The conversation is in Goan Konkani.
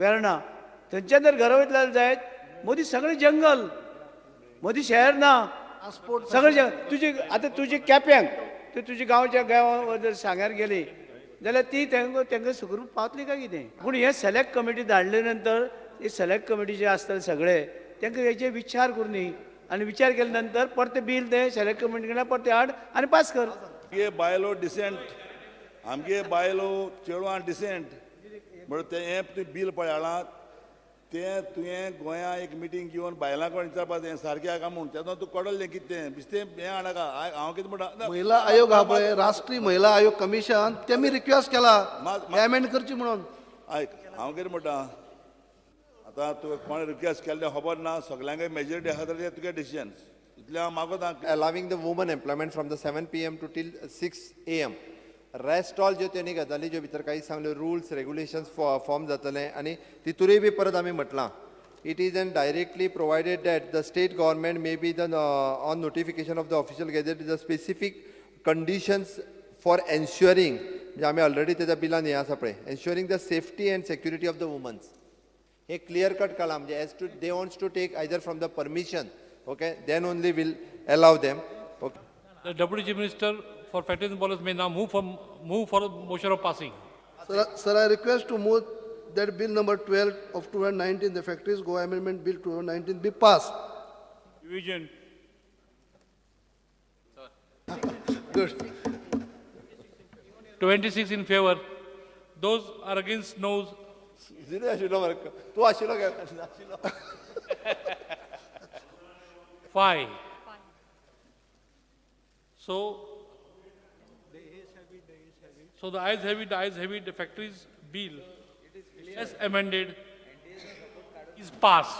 वेर्णा थंयच्यान जर घरा वयतले जाल्यार जायत मदीं सगळें जंगल, मदीं शहर ना, सगळें जंगल. तुजी आतां तुजी केप्यांक ती तुजी गांवच्या गांवां जर सांग्यार गेली जाल्यार ती तांकां तांकां सुखरूप पावतली काय कितें? पूण हे सिलेक्ट कमिटी धाडले नंतर ही सिलेक्ट कमिटी जे आसतले सगळे तांकां हेजे विचार करून न्ही, आनी विचार केले नंतर परतें बील तें सिलेक्ट कमिटी कडल्यान परतें हाड आनी पास कर. आमगे बायलो डिसेंट, आमगे बायलो चेडवां डिसेंट म्हणून तें हें तुवें बील पळयलां तें तुवें गोंया एक मिटींग घेवन बायलां कडेन विचारपा हें सारकें आहा काय म्हूण, तेन्ना तूं कडलें कितें तें बिस्तें हें हाडनाका. हांव कितें म्हणटा, महिला आयोग हा पळय, राष्ट्रीय महिला आयोग कमिशन, तेमी रिक्वेस्ट केला अमेंड करची म्हणून. आयक हांव कितें म्हणटा, आतां तुवें कोणें रिक्वेस्ट केल्लें खबर ना, सगल्यांक मेजॉरिटी आसा जाल्यार तुगे डिसिजन इतलें हांव मागोता. Allowing the woman employment from the 7 PM to till 6 AM. Rest all ज्यो तेणी गजाली ज्यो भितर काही सांगल्यो रुल्स रेगुलेशन्स फॉर्म जातले आनी तितूरय बी परत आमी म्हटलां it is and directly provided that the state government may be the on notification of the official gazette the specific conditions for ensuring, म्हणजे आमी ऑलरेडी तेज्या बिलान हें आसा पळय, ensuring the safety and security of the womens. हे क्लियर कट काडलां, म्हणजे as to they wants to take either from the permission, okay, then only will allow them. Okay. The Deputy Chief Minister for Factories and Borders may now move for a motion of passing. Sir, I request to move that bill number 12 of 2019, the Factories Goa Amendment Bill 2019 be passed. Division. Good. 26 in favor. Those are against, noes. Zero आशिल्लो मरे तूं आशिल्लो काय नाशिल्लो. 5. So the ayes have it, the ayes have it, the factories bill as amended is passed.